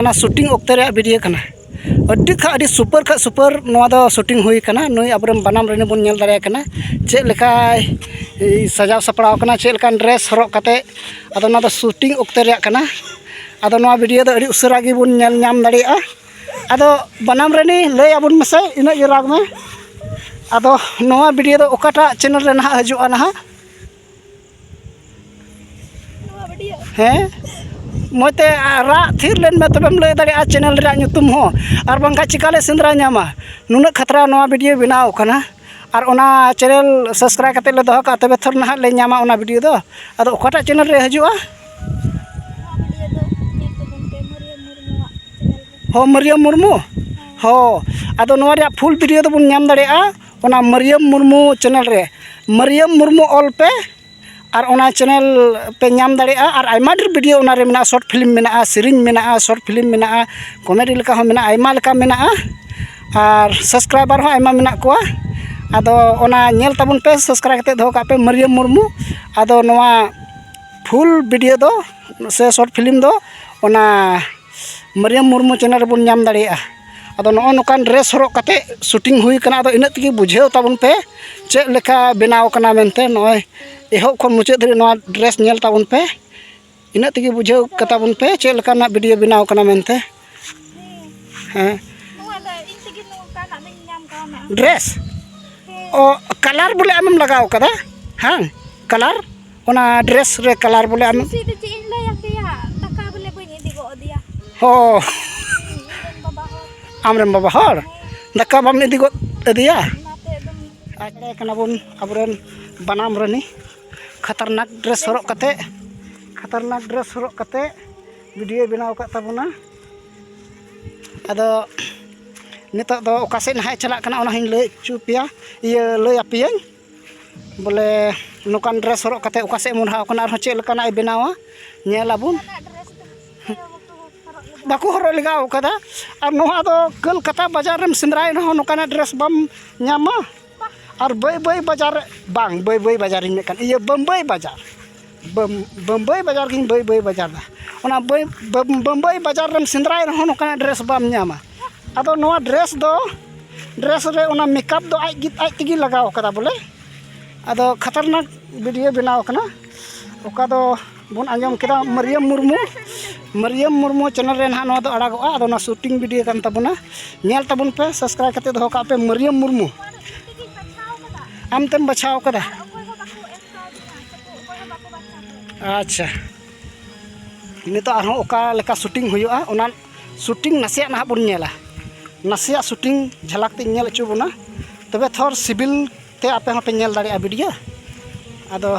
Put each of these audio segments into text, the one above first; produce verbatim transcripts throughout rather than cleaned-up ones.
ᱚᱱᱟ ᱥᱩᱴᱤᱝ ᱚᱠᱛᱮ ᱨᱮᱭᱟᱜ ᱵᱷᱤᱰᱤᱭᱳ ᱠᱟᱱᱟ᱾ ᱟᱹᱰᱤ ᱠᱷᱟᱱ ᱟᱹᱰᱤ ᱥᱩᱯᱟᱨ ᱠᱷᱟᱱ ᱥᱩᱯᱟᱨ ᱱᱚᱣᱟ ᱫᱚ ᱥᱩᱴᱤᱝ ᱦᱩᱭ ᱠᱟᱱᱟ᱾ ᱱᱩᱭ ᱟᱵᱚᱨᱮᱱ ᱵᱟᱱᱟᱢ ᱨᱮᱱᱤ ᱵᱚᱱ ᱧᱮᱞ ᱫᱟᱲᱮᱭᱟᱭ ᱠᱟᱱᱟ, ᱪᱮᱫ ᱞᱮᱠᱟᱭ ᱥᱟᱡᱟᱣ ᱥᱟᱯᱲᱟᱣ ᱠᱟᱱᱟ, ᱪᱮᱫ ᱞᱮᱠᱟᱱ ᱰᱨᱮᱥ ᱦᱚᱨᱚᱜ ᱠᱟᱛᱮᱫ᱾ ᱟᱫᱚ ᱱᱚᱣᱟ ᱫᱚ ᱥᱩᱴᱤᱝ ᱚᱠᱛᱮ ᱨᱮᱭᱟᱜ ᱠᱟᱱᱟ᱾ ᱟᱫᱚ ᱱᱚᱣᱟ ᱵᱷᱤᱰᱤᱭᱳ ᱫᱚ ᱟᱹᱰᱤ ᱩᱥᱟᱹᱨᱟ ᱜᱮᱵᱚᱱ ᱧᱮᱞ ᱧᱟᱢ ᱫᱟᱲᱮᱭᱟᱜᱼᱟ᱾ ᱟᱫᱚ ᱵᱟᱱᱟᱢ ᱨᱮᱱᱤ ᱞᱟᱹᱭ ᱟᱵᱚᱱ ᱢᱮᱥᱮ, ᱤᱱᱟᱹᱜ ᱜᱮ ᱨᱟᱜᱽ ᱢᱮ᱾ ᱟᱫᱚ ᱱᱚᱣᱟ ᱵᱷᱤᱰᱤᱭᱳ ᱫᱚ ᱚᱠᱟᱴᱟᱜ ᱪᱮᱱᱮᱞ ᱨᱮ ᱱᱟᱦᱟᱜ ᱦᱤᱡᱩᱜᱼᱟ ᱱᱟᱦᱟᱜ? ᱦᱮᱸ, ᱢᱚᱡᱽ ᱛᱮ ᱨᱟᱜ ᱛᱷᱤᱨ ᱞᱮᱱ ᱢᱮ, ᱛᱚᱵᱮᱢ ᱞᱟᱹᱭ ᱫᱟᱲᱮᱭᱟᱜᱼᱟ ᱪᱮᱱᱮᱞ ᱨᱮᱭᱟᱜ ᱧᱩᱛᱩᱢ ᱦᱚᱸ, ᱟᱨ ᱵᱟᱝᱠᱷᱟᱱ ᱪᱤᱠᱟ ᱞᱮ ᱥᱮᱸᱫᱽᱨᱟ ᱧᱟᱢᱟ? ᱱᱩᱱᱟᱹᱜ ᱠᱷᱟᱛᱨᱟ ᱱᱚᱣᱟ ᱵᱷᱤᱰᱤᱭᱳ ᱵᱮᱱᱟᱣ ᱠᱟᱱᱟ, ᱟᱨ ᱚᱱᱟ ᱪᱮᱱᱮᱞ ᱥᱟᱵᱥᱠᱨᱟᱭᱤᱵᱽ ᱠᱟᱛᱮᱫ ᱞᱮ ᱫᱚᱦᱚ ᱠᱟᱜᱼᱟ, ᱛᱚᱵᱮ ᱛᱷᱚᱨ ᱱᱟᱦᱟᱜ ᱞᱮ ᱧᱟᱢᱟ ᱚᱱᱟ ᱵᱷᱤᱰᱤᱭᱳ ᱫᱚ᱾ ᱟᱫᱚ ᱚᱠᱟᱴᱟᱜ ᱪᱮᱱᱮᱞ ᱨᱮ ᱦᱤᱡᱩᱜᱼᱟ? ᱱᱚᱣᱟ ᱵᱷᱤᱰᱤᱭᱳ ᱫᱚ ᱧᱮᱞ ᱛᱟᱵᱚᱱ ᱯᱮ ᱢᱟᱹᱨᱤᱭᱟᱹ ᱢᱩᱨᱢᱩᱣᱟᱜ ᱪᱮᱱᱮᱞ ᱨᱮ᱾ ᱦᱚᱸ, ᱢᱟᱹᱨᱤᱭᱟᱹ ᱢᱩᱨᱢᱩ᱾ ᱦᱚᱸ, ᱟᱫᱚ ᱱᱚᱣᱟ ᱨᱮᱭᱟᱜ ᱯᱷᱩᱞ ᱵᱷᱤᱰᱤᱭᱳ ᱫᱚᱵᱚᱱ ᱧᱟᱢ ᱫᱟᱲᱮᱭᱟᱜᱼᱟ ᱚᱱᱟ ᱢᱟᱹᱨᱤᱭᱟᱹᱢ ᱢᱩᱨᱢᱩ ᱪᱮᱱᱮᱞ ᱨᱮ᱾ ᱢᱟᱹᱨᱤᱭᱟᱹᱢ ᱢᱩᱨᱢᱩ ᱚᱞ ᱯᱮ, ᱟᱨ ᱚᱱᱟ ᱪᱮᱱᱮᱞ ᱯᱮ ᱧᱟᱢ ᱫᱟᱲᱮᱭᱟᱜᱼᱟ᱾ ᱟᱨ ᱟᱭᱢᱟ ᱰᱷᱮᱨ ᱵᱷᱤᱰᱤᱭᱳ ᱚᱱᱟ ᱨᱮ ᱢᱮᱱᱟᱜᱼᱟ, ᱥᱚᱨᱴ ᱯᱷᱤᱞᱢ ᱢᱮᱱᱟᱜᱼᱟ, ᱥᱮᱨᱮᱧ ᱢᱮᱱᱟᱜᱼᱟ, ᱥᱚᱨᱴ ᱯᱷᱤᱞᱢ ᱢᱮᱱᱟᱜᱼᱟ, ᱠᱚᱢᱮᱰᱤ ᱞᱮᱠᱟ ᱦᱚᱸ ᱢᱮᱱᱟᱜᱼᱟ, ᱟᱭᱢᱟ ᱞᱮᱠᱟ ᱢᱮᱱᱟᱜᱼᱟ᱾ ᱟᱨ ᱥᱟᱵᱥᱠᱨᱟᱭᱵᱟᱨ ᱦᱚᱸ ᱟᱭᱢᱟ ᱢᱮᱱᱟᱜ ᱠᱚᱣᱟ᱾ ᱟᱫᱚ ᱚᱱᱟ ᱧᱮᱞ ᱛᱟᱵᱚᱱ ᱯᱮ, ᱥᱟᱵᱥᱠᱨᱟᱭᱤᱵᱽ ᱠᱟᱛᱮᱫ ᱫᱚᱦᱚ ᱠᱟᱜ ᱯᱮ, ᱢᱟᱹᱨᱤᱭᱟᱹᱢ ᱢᱩᱨᱢᱩ᱾ ᱟᱫᱚ ᱱᱚᱣᱟ ᱯᱷᱩᱞ ᱵᱷᱤᱰᱤᱭᱳ ᱫᱚ ᱥᱮ ᱥᱚᱨᱴ ᱯᱷᱤᱞᱢ ᱫᱚ ᱚᱱᱟ ᱢᱟᱹᱨᱤᱭᱟᱹᱢ ᱢᱩᱨᱢᱩ ᱪᱮᱱᱮᱞ ᱨᱮᱵᱚᱱ ᱧᱟᱢ ᱫᱟᱲᱮᱭᱟᱜᱼᱟ᱾ ᱟᱫᱚ ᱱᱚᱜᱼᱚ ᱱᱚᱝᱠᱟᱱ ᱰᱨᱮᱥ ᱦᱚᱨᱚᱜ ᱠᱟᱛᱮᱫ ᱥᱩᱴᱤᱝ ᱦᱩᱭ ᱠᱟᱱᱟ᱾ ᱟᱫᱚ ᱤᱱᱟᱹᱜ ᱛᱮᱜᱮ ᱵᱩᱡᱷᱟᱹᱣ ᱛᱟᱵᱚᱱ ᱯᱮ ᱪᱮᱫ ᱞᱮᱠᱟ ᱵᱮᱱᱟᱣ ᱠᱟᱱᱟ ᱢᱮᱱᱛᱮ᱾ ᱱᱚᱜᱼᱚᱭ ᱮᱦᱚᱵ ᱠᱷᱚᱱ ᱢᱩᱪᱟᱹᱫ ᱫᱷᱟᱹᱨᱤᱡ ᱱᱚᱣᱟ ᱰᱨᱮᱥ ᱧᱮᱞ ᱛᱟᱵᱚᱱ ᱯᱮ, ᱤᱱᱟᱹᱜ ᱛᱮᱜᱮ ᱵᱩᱡᱷᱟᱹᱣ ᱠᱟᱛᱟ ᱵᱚᱱ ᱯᱮ ᱪᱮᱫ ᱞᱮᱠᱟᱱᱟᱜ ᱵᱷᱤᱰᱤᱭᱳ ᱵᱮᱱᱟᱣ ᱠᱟᱱᱟ ᱢᱮᱱᱛᱮ᱾ ᱦᱮᱸ᱾ ᱱᱚᱣᱟ ᱫᱚ ᱤᱧ ᱛᱮᱜᱮ ᱱᱚᱝᱠᱟᱱᱟᱜ ᱫᱚᱧ ᱧᱟᱢ ᱠᱟᱣᱱᱟ᱾ ᱰᱨᱮᱥ? ᱦᱮᱸ᱾ ᱚ, ᱠᱟᱞᱟᱨ ᱵᱚᱞᱮ ᱟᱢᱮᱢ ᱞᱟᱜᱟᱣ ᱠᱟᱫᱟ? ᱦᱮᱸ, ᱠᱟᱞᱟᱨ? ᱚᱱᱟ ᱰᱨᱮᱥ ᱨᱮ ᱠᱟᱞᱟᱨ ᱵᱚᱞᱮ ᱟᱢ ᱥᱩᱥᱤ ᱫᱚ ᱪᱮᱫ ᱤᱧ ᱞᱟᱹᱭ ᱟᱯᱮᱭᱟ? ᱫᱟᱠᱟ ᱵᱚᱞᱮ ᱵᱟᱹᱧ ᱤᱫᱤ ᱜᱚᱫ ᱟᱫᱮᱭᱟ᱾ ᱦᱚᱸ᱾ ᱤᱧ ᱨᱮᱱ ᱵᱟᱵᱟ ᱦᱚᱲ᱾ ᱟᱢ ᱨᱮᱱ ᱵᱟᱵᱟ ᱦᱚᱲ? ᱦᱮᱸ᱾ ᱫᱟᱠᱟ ᱵᱟᱢ ᱤᱫᱤ ᱜᱚᱫ ᱟᱫᱮᱭᱟ? ᱚᱱᱟᱛᱮ ᱮᱠᱫᱚᱢ ᱟᱪᱲᱮ ᱠᱟᱱᱟ ᱵᱚᱱ ᱟᱵᱚᱨᱮᱱ ᱵᱟᱱᱟᱢ ᱨᱟᱹᱱᱤ᱾ ᱠᱷᱟᱛᱟᱨᱱᱟᱠ ᱰᱨᱮᱥ ᱦᱚᱨᱚᱜ ᱠᱟᱛᱮ, ᱠᱷᱟᱛᱟᱨᱱᱟᱠ ᱰᱨᱮᱥ ᱦᱚᱨᱚᱜ ᱠᱟᱛᱮ ᱵᱷᱤᱰᱤᱭᱳᱭ ᱵᱮᱱᱟᱣ ᱟᱠᱟᱫ ᱛᱟᱵᱚᱱᱟ᱾ ᱟᱫᱚ ᱱᱤᱛᱚᱜ ᱫᱚ ᱚᱠᱟ ᱥᱮᱫ ᱱᱟᱦᱟᱜ ᱮ ᱪᱟᱞᱟᱜ ᱠᱟᱱᱟ, ᱚᱱᱟ ᱦᱚᱸᱧ ᱞᱟᱹᱭ ᱦᱚᱪᱚ ᱯᱮᱭᱟ, ᱤᱭᱟᱹ, ᱞᱟᱹᱭ ᱟᱯᱮᱭᱟᱹᱧ᱾ ᱵᱚᱞᱮ ᱱᱚᱝᱠᱟᱱ ᱰᱨᱮᱥ ᱦᱚᱨᱚᱜ ᱠᱟᱛᱮ ᱚᱠᱟ ᱥᱮᱫ ᱮ ᱢᱚᱦᱰᱟᱣ ᱠᱟᱱᱟ, ᱟᱨᱦᱚᱸ ᱪᱮᱫ ᱞᱮᱠᱟᱱᱟᱜ ᱮ ᱵᱮᱱᱟᱣᱟ, ᱧᱮᱞ ᱟᱵᱚᱱ᱾ ᱚᱱᱠᱟᱱᱟᱜ ᱰᱨᱮᱥ ᱫᱚ ᱵᱟᱠᱚ ᱦᱚᱨᱚᱜ ᱞᱮᱫᱟ᱾ ᱵᱟᱠᱚ ᱦᱚᱨᱚᱜ ᱞᱮᱜᱟᱣ ᱠᱟᱫᱟ᱾ ᱟᱨ ᱱᱚᱣᱟ ᱫᱚ ᱠᱳᱞᱠᱟᱛᱟ ᱵᱟᱡᱟᱨ ᱨᱮᱢ ᱥᱮᱸᱫᱽᱨᱟᱭ ᱨᱮᱦᱚᱸ ᱱᱚᱝᱠᱟᱱᱟᱜ ᱰᱨᱮᱥ ᱵᱟᱢ ᱧᱟᱢᱟ᱾ ᱟᱨ ᱵᱟᱹᱭ ᱵᱟᱹᱭ ᱵᱟᱡᱟᱨ, ᱵᱟᱝ, ᱵᱟᱹᱭ ᱵᱟᱹᱭ ᱵᱟᱡᱟᱨᱤᱧ ᱢᱮᱱᱮᱫ ᱠᱟᱱ, ᱤᱭᱟᱹ, ᱵᱟᱹᱢᱵᱟᱹᱭ ᱵᱟᱡᱟᱨ, ᱵᱟᱢ-, ᱵᱟᱢᱵᱟᱭ ᱵᱟᱡᱟᱨ ᱜᱤᱧ ᱵᱟᱹᱭ ᱵᱟᱹᱭ ᱵᱟᱡᱟᱨ ᱫᱟ᱾ ᱚᱱᱟ ᱵᱟᱹᱭ-, ᱵᱟᱢ-, ᱵᱟᱢᱵᱟᱭ ᱵᱟᱡᱟᱨ ᱨᱮᱢ ᱥᱮᱸᱫᱽᱨᱟᱭ ᱨᱮᱦᱚᱸ ᱱᱚᱝᱠᱟᱱᱟᱜ dress ᱵᱟᱢ ᱧᱟᱢᱟ᱾ ᱟᱫᱚ ᱱᱚᱣᱟ dress ᱫᱚ, dress ᱨᱮ ᱚᱱᱟ makeup ᱫᱚ ᱟᱡ ᱜᱮ, ᱟᱡ ᱛᱮᱜᱮ ᱞᱟᱜᱟᱣ ᱠᱟᱫᱟ ᱵᱚᱞᱮ᱾ ᱟᱫᱚ ᱠᱷᱟᱛᱟᱨᱱᱟᱠ video ᱵᱮᱱᱟᱣ ᱠᱟᱱᱟ᱾ ᱚᱠᱟ ᱫᱚ ᱵᱚᱱ ᱟᱸᱡᱚᱢ ᱠᱮᱫᱟ ᱢᱟᱹᱨᱤᱭᱟᱹᱢ ᱢᱩᱨᱢᱩ, ᱢᱟᱹᱨᱤᱭᱟᱹᱢ ᱢᱩᱨᱢᱩ channel ᱨᱮ ᱱᱟᱦᱟᱜ ᱱᱚᱣᱟ ᱫᱚ ᱟᱲᱟᱜᱚᱜᱼᱟ᱾ ᱟᱫᱚ ᱚᱱᱟ shooting video ᱠᱟᱱ ᱛᱟᱵᱚᱱᱟ, ᱧᱮᱞ ᱛᱟᱵᱚᱱ ᱯᱮ, subscribe ᱠᱟᱛᱮ ᱫᱚᱦᱚ ᱠᱟᱜ ᱯᱮ᱾ ᱢᱟᱹᱨᱤᱭᱟᱹᱢ ᱢᱩᱨᱢᱩ, ᱟᱢ ᱛᱮᱢ ᱵᱟᱪᱷᱟᱣ ᱠᱟᱫᱟ᱾ ᱟᱪᱪᱷᱟ, ᱱᱤᱛᱚᱜ ᱟᱨᱦᱚᱸ ᱚᱠᱟ ᱞᱮᱠᱟ shooting ᱦᱩᱭᱩᱜᱼᱟ, ᱚᱱᱟ shooting ᱱᱟᱥᱮᱭᱟᱜ ᱱᱟᱦᱟᱜ ᱵᱚᱱ ᱧᱮᱞᱟ᱾ ᱱᱟᱥᱮᱭᱟᱜ shooting ᱡᱷᱟᱞᱟᱠ ᱛᱮᱧ ᱧᱮᱞ ᱦᱚᱪᱚ ᱵᱚᱱᱟ, ᱛᱚᱵᱮ ᱛᱷᱚᱨ ᱥᱤᱵᱤᱞ ᱛᱮ ᱟᱯᱮ ᱦᱚᱸᱯᱮ ᱧᱮᱞ ᱫᱟᱲᱮᱭᱟᱜᱼᱟ video᱾ ᱟᱫᱚ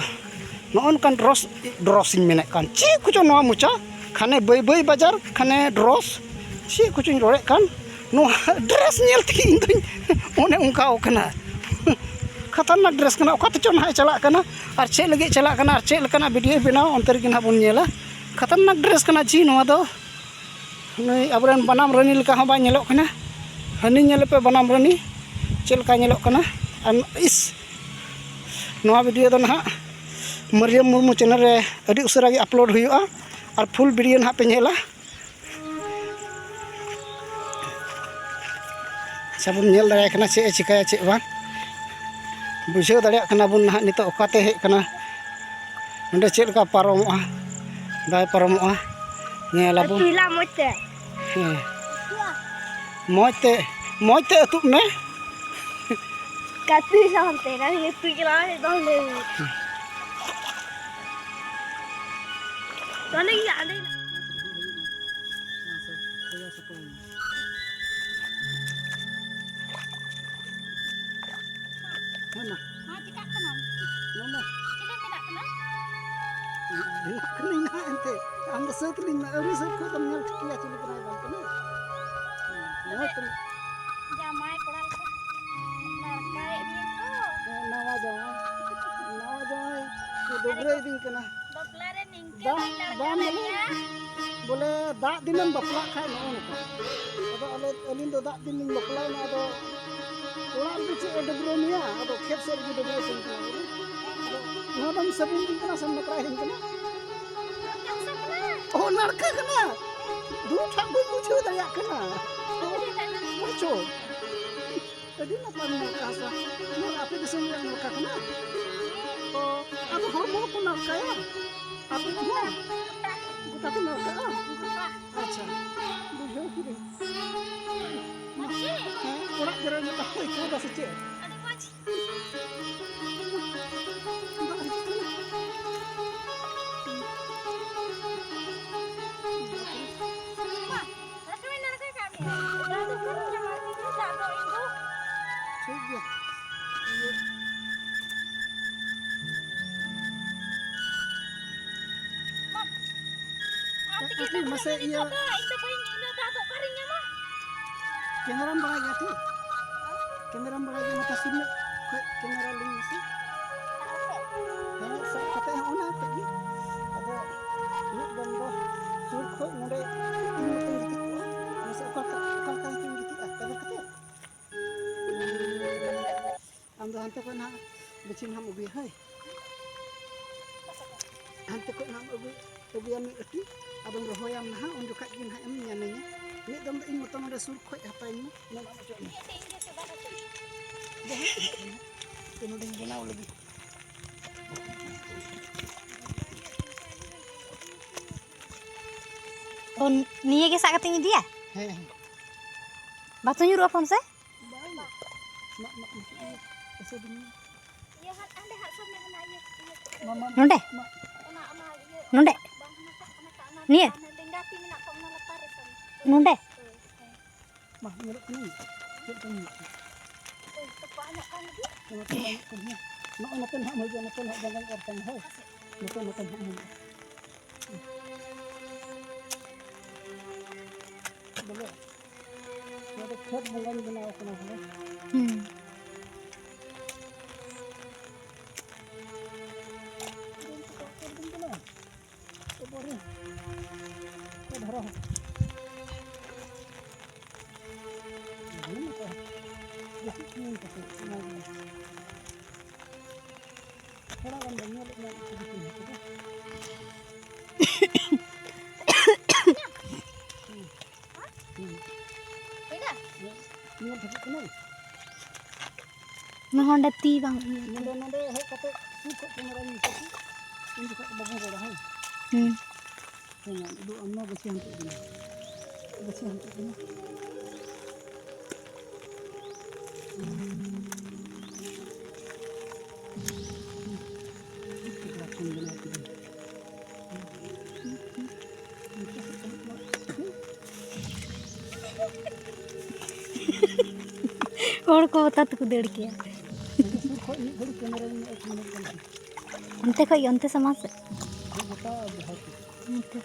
ᱱᱚᱜᱼᱚ ᱱᱚᱝᱠᱟᱱ dress, dress ᱤᱧ ᱢᱮᱱᱮᱫ ᱠᱟᱱ, ᱪᱮᱫ ᱠᱚᱪᱚ ᱱᱚᱣᱟ ᱢᱚᱪᱟ, ᱠᱷᱟᱱᱮ ᱵᱟᱹᱭ ᱵᱟᱹᱭ ᱵᱟᱡᱟᱨ, ᱠᱷᱟᱱᱮ dress, ᱪᱮᱫ ᱠᱚᱪᱚᱧ ᱨᱚᱲᱮᱫ ᱠᱟᱱ, ᱱᱚᱣᱟ dress ᱧᱮᱞ ᱛᱮᱜᱮ ᱤᱧ ᱫᱚᱧ ᱚᱱᱮ ᱚᱱᱠᱟᱣ ᱠᱟᱱᱟ᱾ ᱠᱷᱟᱛᱟᱨᱱᱟᱠ dress ᱠᱟᱱᱟ, ᱚᱠᱟ ᱛᱮᱪᱚ ᱱᱟᱦᱟᱜ ᱮ ᱪᱟᱞᱟᱜ ᱠᱟᱱᱟ, ᱟᱨ ᱪᱮᱫ ᱞᱟᱹᱜᱤᱫ ᱪᱟᱞᱟᱜ ᱠᱟᱱᱟ, ᱟᱨ ᱪᱮᱫ ᱞᱮᱠᱟᱱᱟᱜ videoᱭ ᱵᱮᱱᱟᱣᱟ, ᱚᱱᱛᱮ ᱨᱮᱜᱮ ᱱᱟᱦᱟᱜ ᱵᱚᱱ ᱧᱮᱞᱟ᱾ ᱠᱷᱟᱛᱟᱨᱱᱟᱠ dress ᱠᱟᱱᱟ ᱡᱤ ᱱᱚᱣᱟ ᱫᱚ᱾ ᱱᱩᱭ ᱟᱵᱚᱨᱮᱱ ᱵᱟᱱᱟᱢ ᱨᱟᱹᱱᱤ ᱞᱮᱠᱟ ᱦᱚᱸ ᱵᱟᱭ ᱧᱮᱞᱚᱜ ᱠᱟᱱᱟ᱾ ᱦᱟᱹᱱᱤ ᱧᱮᱞᱮᱯᱮ ᱵᱟᱱᱟᱢ ᱨᱟᱹᱱᱤ ᱪᱮᱫ ᱞᱮᱠᱟ ᱧᱮᱞᱚᱜ ᱠᱟᱱᱟ᱾ ᱟᱨ ᱤᱥ, ᱱᱚᱣᱟ video ᱫᱚ ᱱᱟᱦᱟᱜ ᱢᱟᱹᱨᱤᱭᱟᱹᱢ ᱢᱩᱨᱢᱩ channel ᱨᱮ ᱟᱹᱰᱤ ᱩᱥᱟᱹᱨᱟ ᱜᱮ upload ᱦᱩᱭᱩᱜᱼᱟ, ᱟᱨ full video ᱱᱟᱦᱟᱜ ᱯᱮ ᱧᱮᱞᱟ᱾ ᱟᱪᱪᱷᱟ, ᱵᱚᱱ ᱧᱮᱞ ᱫᱟᱲᱮᱭᱟᱭ ᱠᱟᱱᱟ ᱪᱮᱫ ᱮ ᱪᱤᱠᱟᱹᱭᱟ ᱪᱮᱫ ᱵᱟᱝ᱾ ᱵᱩᱡᱷᱟᱹᱣ ᱫᱟᱲᱮᱭᱟᱜ ᱠᱟᱱᱟ ᱵᱚᱱ ᱱᱟᱦᱟᱜ ᱱᱤᱛᱚᱜ ᱚᱠᱟᱛᱮ ᱦᱮᱡ ᱠᱟᱱᱟ, ᱱᱚᱸᱰᱮ ᱪᱮᱫ ᱞᱮᱠᱟ ᱯᱟᱨᱚᱢᱚᱜᱼᱟ, ᱵᱟᱭ ᱯᱟᱨᱚᱢᱚᱜᱼᱟ, ᱧᱮᱞ ᱟᱵᱚᱱ᱾ ᱟᱹᱛᱩᱭ ᱞᱟ ᱢᱚᱡᱽ ᱛᱮ᱾ ᱦᱮᱸ, ᱢᱚᱡᱽ ᱛᱮ, ᱢᱚᱡᱽ ᱛᱮ ᱟᱹᱛᱩᱜ ᱢᱮ᱾ ᱠᱟᱹᱛᱩᱭ ᱞᱟ ᱚᱱᱛᱮ, ᱱᱟ ᱟᱹᱛᱩᱭ ᱪᱟᱞᱟᱣ ᱦᱮᱡ ᱫᱚ ᱞᱟᱹᱭ᱾ ᱛᱚᱞᱮ ᱜᱮ ᱟᱹᱰᱤ ᱦᱮᱸ ᱢᱟ᱾ ᱦᱮᱸ, ᱪᱤᱠᱟᱹᱜ ᱠᱟᱱᱟᱢ? ᱢᱟᱢᱟ᱾ ᱪᱤᱞᱤ ᱢᱮᱱᱟᱜ ᱠᱟᱱᱟ? ᱵᱮᱱᱟᱜ ᱠᱟᱹᱱᱟᱹᱧ ᱱᱟᱦᱟᱜ ᱮᱱᱛᱮ᱾ ᱟᱢ ᱫᱚ ᱥᱟᱹᱛ ᱞᱤᱧ ᱢᱮ᱾ ᱟᱹᱣᱨᱤ ᱥᱟᱹᱛ ᱠᱷᱚᱡ ᱫᱚᱢ ᱧᱮᱞ ᱴᱷᱤᱠᱮᱭᱟ ᱪᱤᱞᱤ ᱠᱟᱱᱟᱭ ᱵᱟᱝ ᱠᱟᱱᱟᱭ᱾ ᱢᱚᱡᱽ ᱛᱮ᱾ ᱡᱟᱢᱟᱭ ᱠᱚᱲᱟ ᱞᱮᱠᱟ ᱞᱟᱲᱠᱟᱭᱮᱫ ᱢᱮᱭᱟ ᱠᱚ᱾ ᱦᱮᱸ, ᱱᱟᱣᱟ ᱡᱟᱶᱟᱭ᱾ ᱱᱟᱣᱟ ᱡᱟᱶᱟᱭ ᱠᱚ ᱰᱟᱹᱵᱽᱨᱟᱹ ᱤᱫᱤᱧ ᱠᱟᱱᱟ᱾ ᱵᱟᱯᱞᱟ ᱨᱮ ᱱᱤᱝᱠᱟᱹ ᱫᱟᱜ ᱵᱟᱝ ᱵᱟᱝ ᱞᱟᱜᱟᱜ ᱵᱚᱞᱮ, ᱜᱮᱭᱟ᱾ ᱵᱚᱞᱮ ᱫᱟᱜ ᱫᱤᱱᱮᱢ ᱵᱟᱯᱞᱟᱜ ᱠᱷᱟᱡ ᱱᱚᱜᱼᱚ ᱱᱚᱝᱠᱟ᱾ ᱟᱫᱚ ᱟᱞᱮ, ᱟᱹᱞᱤᱧ ᱫᱚ ᱫᱟᱜ ᱫᱤᱱ ᱞᱤᱧ ᱵᱟᱯᱞᱟᱭᱮᱱᱟ, ᱟᱫᱚ ᱚᱲᱟᱜ ᱨᱮᱫᱚ ᱪᱮᱫ ᱮ ᱰᱟᱹᱵᱽᱨᱟᱹ ᱢᱮᱭᱟ? ᱟᱫᱚ ᱠᱷᱮᱛ ᱥᱮᱫ ᱨᱮᱜᱮ ᱰᱟᱹᱵᱽᱨᱟᱹ ᱥᱟᱱᱟ ᱠᱟᱱᱟ ᱵᱚᱞᱮ᱾ ᱟᱫᱚ ᱱᱚᱣᱟ ᱫᱚᱢ ᱥᱟᱹᱵᱩᱱ ᱫᱤᱧ ᱠᱟᱱᱟ ᱥᱮᱢ ᱱᱚᱠᱨᱟᱭ ᱫᱤᱧ ᱠᱟᱱᱟ? ᱚ, ᱱᱟᱲᱠᱟ ᱠᱟᱱᱟ᱾ ᱫᱩ ᱴᱷᱟᱠ ᱵᱟᱹᱧ ᱵᱩᱡᱷᱟᱹᱣ ᱫᱟᱲᱮᱭᱟᱜ ᱠᱟᱱᱟ᱾ ᱚ, ᱵᱩᱡᱷᱟᱹᱣ᱾ ᱟᱹᱰᱤ ᱱᱟᱯᱟᱭ ᱱᱟᱲᱠᱟ ᱦᱟᱥᱟ᱾ ᱱᱚᱣᱟ ᱟᱯᱮ ᱫᱤᱥᱚᱢ ᱨᱮᱭᱟᱜ ᱱᱟᱲᱠᱟ ᱠᱟᱱᱟ? ᱚ, ᱟᱫᱚ ᱦᱚᱲᱢᱚ ᱦᱚᱸᱠᱚ ᱱᱟᱲᱠᱟᱭᱟ? ᱟᱯᱮ ᱠᱚᱦᱚᱸ ᱜᱚᱴᱟ ᱠᱚ ᱱᱟᱲᱠᱟᱜᱼᱟ? ᱟᱪᱪᱷᱟ, ᱵᱩᱡᱷᱟᱹᱣ ᱠᱤᱫᱟᱹᱧ᱾ ᱦᱮᱸ, ᱚᱲᱟᱜ ᱡᱮᱨᱮᱲ ᱞᱮᱠᱟ ᱠᱚ ᱟᱹᱭᱠᱟᱹᱣ ᱮᱫᱟ ᱥᱮ ᱪᱮᱫ? ᱴᱷᱤᱠ ᱜᱮᱭᱟ᱾ ᱤᱭᱟᱹ᱾ ᱢᱟ, ᱟᱢ ᱛᱮᱜᱮ ᱟᱹᱠᱷᱨᱤᱧ ᱢᱟᱥᱮ ᱱᱤᱛᱚᱜ ᱤᱭᱟᱹ᱾ ᱫᱚ ᱤᱧ ᱫᱚ ᱵᱟᱹᱧ, ᱤᱧ ᱫᱚ ᱫᱟᱜ ᱫᱚ ᱚᱠᱟᱨᱤᱧ ᱧᱟᱢᱟ? ᱠᱮᱢᱮᱨᱟᱢ ᱵᱟᱲᱟᱭ ᱜᱮᱭᱟ ᱛᱚ? ᱠᱮᱢᱮᱨᱟᱢ ᱵᱟᱲᱟᱭ ᱜᱮᱭᱟ? ᱱᱚᱛᱮ ᱥᱩᱨ ᱧᱚᱜ ᱠᱷᱚᱡ ᱠᱮᱢᱮᱨᱟ ᱞᱤᱧ ᱢᱮᱥᱮ᱾ ᱦᱮᱸ, ᱥᱟᱵ ᱠᱟᱛᱮ ᱦᱚᱸ ᱚᱱᱟ ᱠᱷᱚᱡ ᱜᱮ᱾ ᱟᱫᱚ ᱢᱤᱫ ᱫᱚᱢ ᱫᱚ ᱥᱩᱨ ᱠᱷᱚᱡ ᱱᱚᱰᱮ ᱤᱧ ᱱᱚᱛᱮᱧ ᱜᱤᱛᱤᱡ ᱠᱚᱜᱼᱟ᱾ ᱢᱟᱥᱮ ᱚᱠᱟ ᱞᱮᱠᱟ, ᱚᱠᱟ ᱞᱮᱠᱟ ᱠᱟᱛᱮᱧ ᱜᱤᱛᱤᱡᱼᱟ? ᱠᱟᱫᱟ ᱠᱟᱛᱮ? ᱟᱢ ᱫᱚ ᱦᱟᱱᱛᱮ ᱠᱷᱚᱱ ᱱᱟᱦᱟᱜ ᱜᱟᱹᱪᱷᱤ ᱱᱟᱦᱟᱜ ᱮᱢ ᱟᱹᱜᱩᱭᱟ, ᱦᱳᱭ? ᱦᱟᱱᱛᱮ ᱠᱷᱚᱱ ᱱᱟᱦᱟᱜ ᱮᱢ ᱟᱹᱜᱩ, ᱟᱹᱜᱩᱭᱟ ᱢᱤᱫ ᱟᱹᱴᱤ, ᱟᱫᱚᱢ ᱨᱚᱦᱚᱭᱟᱢ ᱱᱟᱦᱟᱜ, ᱩᱱ ᱡᱚᱠᱷᱟᱡ ᱜᱮ ᱱᱟᱦᱟᱜ ᱮᱢ ᱧᱟᱢᱮᱧᱟ᱾ ᱢᱤᱫ ᱫᱚᱢ ᱫᱚ ᱤᱧ ᱢᱚᱛᱚ ᱱᱚᱰᱮ ᱥᱩᱨ ᱠᱷᱚᱡ ᱦᱟᱛᱟᱣᱤᱧ ᱢᱮ, ᱢᱮᱱᱟᱜ ᱢᱩᱪᱟᱹᱫ ᱢᱮ᱾ ᱡᱟᱦᱟᱸ ᱛᱤᱱᱟᱹᱜ ᱠᱟᱱᱟ, ᱛᱚ ᱱᱚᱰᱮᱧ ᱵᱮᱱᱟᱣ ᱞᱟᱹᱜᱤᱫ᱾ ᱚ, ᱱᱤᱭᱟᱹ ᱜᱮ ᱥᱟᱵ ᱠᱟᱛᱮᱧ ᱤᱫᱤᱭᱟ? ᱦᱮᱸ, ᱦᱮᱸ᱾ ᱵᱟᱪᱚ ᱧᱩᱨᱩᱜᱼᱟ ᱯᱷᱳᱱ ᱥᱮ? ᱵᱟᱝ, ᱢᱟᱜ, ᱢᱟᱜ, ᱢᱟᱜ, ᱤᱭᱟᱹ, ᱮᱥᱮ ᱫᱤᱱ᱾ ᱤᱭᱟᱹ, ᱦᱟᱸᱜ, ᱦᱟᱸᱰᱮ ᱦᱟᱸᱜ ᱥᱟᱵ ᱢᱮ, ᱦᱟᱱᱟ ᱤᱭᱟᱹ, ᱤᱭᱟᱹ ᱠᱚᱨᱮ᱾ ᱢᱟ, ᱢᱟ, ᱱᱚᱰᱮ? ᱢᱟ᱾ ᱚᱱᱟ, ᱚᱱᱟ ᱤᱭᱟᱹ, ᱱᱚᱰᱮ? ᱵᱟᱝ, ᱦᱟᱱᱟᱴᱟᱜ, ᱦᱟᱱᱟᱴᱟᱜ, ᱚᱱᱟ ᱱᱤᱭᱟᱹ? ᱦᱟᱱᱟ ᱞᱮᱸᱜᱟ ᱛᱤ ᱢᱮᱱᱟᱜ ᱛᱟᱢ, ᱚᱱᱟ ᱞᱟᱛᱟᱨ ᱨᱮ ᱥᱟᱵ ᱢᱮ᱾ ᱱᱚᱰᱮ? ᱦᱳᱭ, ᱦᱮᱸ᱾ ᱢᱟ, ᱧᱮᱞᱚᱜ ᱠᱟᱱᱟ? ᱪᱮᱫ ᱞᱮᱠᱟ ᱧᱮᱞᱚᱜ ᱠᱟᱱᱟ? ᱦᱳᱭ, ᱛᱚᱯᱟᱜ ᱧᱚᱜ ᱠᱟᱱ ᱜᱮ᱾ ᱱᱚᱣᱟ ᱛᱚᱯᱟᱜ ᱧᱚᱜ ᱠᱟᱱ ᱜᱮᱭᱟ᱾ ᱱᱚᱜᱼᱚᱭ ᱱᱚᱛᱮ ᱱᱟᱦᱟᱜ ᱮᱢ ᱦᱤᱡᱩᱜᱼᱟ, ᱱᱚᱛᱮ ᱱᱟᱦᱟᱜ ᱡᱟᱸᱜᱟᱧ ᱚᱨ ᱛᱟᱢᱟ, ᱦᱳᱭ? ᱱᱚᱛᱮ, ᱱᱚᱛᱮ ᱱᱟᱦᱟᱜ ᱮᱢ ᱦᱤᱡᱩᱜᱼᱟ᱾ ᱵᱚᱞᱮ, ᱱᱚᱣᱟ ᱫᱚ ᱠᱷᱮᱛ ᱵᱚᱸᱜᱟᱧ ᱵᱮᱱᱟᱣ ᱠᱟᱱᱟ ᱵᱚᱞᱮ᱾ ᱦᱩᱸ᱾ ᱛᱚᱵᱚᱨᱮ, ᱛᱚ ᱫᱷᱚᱨᱚ᱾ ᱦᱩᱸ, ᱛᱚ᱾ ᱡᱟᱹᱯᱤᱫ ᱠᱷᱚᱱᱤᱧ ᱠᱟᱹᱴᱤᱡ, ᱚᱱᱟ ᱜᱮ᱾ ᱛᱷᱚᱲᱟ ᱜᱟᱱ ᱫᱚ ᱧᱮᱞᱮᱫ ᱢᱮ, ᱩᱛᱩ ᱠᱚ ᱦᱟᱹᱠᱩ ᱫᱚ᱾ ᱦᱩᱸ᱾ ᱦᱩᱸ᱾ ᱧᱮᱞ ᱴᱷᱤᱠᱚᱜ ᱠᱟᱱᱟ? ᱱᱚᱰᱮ ᱛᱤ ᱵᱟᱝ ᱤᱭᱟᱹ᱾ ᱱᱚᱰᱮ, ᱱᱚᱰᱮ ᱦᱮᱡ ᱠᱟᱛᱮ ᱥᱩᱨ ᱠᱷᱚᱡ ᱠᱮᱢᱮᱨᱟ ᱧᱮᱞ ᱠᱟᱛᱮ ᱩᱱ ᱡᱚᱠᱷᱚᱡ ᱫᱚ ᱵᱟᱵᱚᱱ ᱨᱚᱲᱟ, ᱦᱮᱸ? ᱦᱩᱸ᱾ ᱦᱮᱸ, ᱩᱫᱩᱜ ᱟᱢ, ᱱᱚᱣᱟ ᱜᱟᱹᱪᱷᱤ ᱦᱟᱱᱛᱮ ᱤᱫᱤ ᱢᱮ᱾ ᱜᱟᱹᱪᱷᱤ ᱦᱟᱱᱛᱮ ᱤᱫᱤ ᱢᱮ᱾ ᱦᱚᱲ ᱠᱚ ᱦᱚᱴᱟᱛ ᱠᱚ ᱫᱟᱹᱲ ᱠᱮᱭᱟ᱾ ᱥᱩᱨ ᱠᱷᱚᱡ ᱢᱤᱫ ᱜᱷᱟᱹᱲᱤᱡ ᱠᱮᱢᱮᱨᱟ ᱧᱮᱞ ᱠᱟᱱᱟ᱾ ᱚᱱᱛᱮ ᱠᱷᱚᱡ ᱜᱮ, ᱚᱱᱛᱮ ᱥᱟᱢᱟᱝ ᱥᱮᱫ᱾ ᱜᱚᱴᱟ ᱡᱟᱦᱟᱸ ᱠᱚ᱾ ᱚᱱᱛᱮ᱾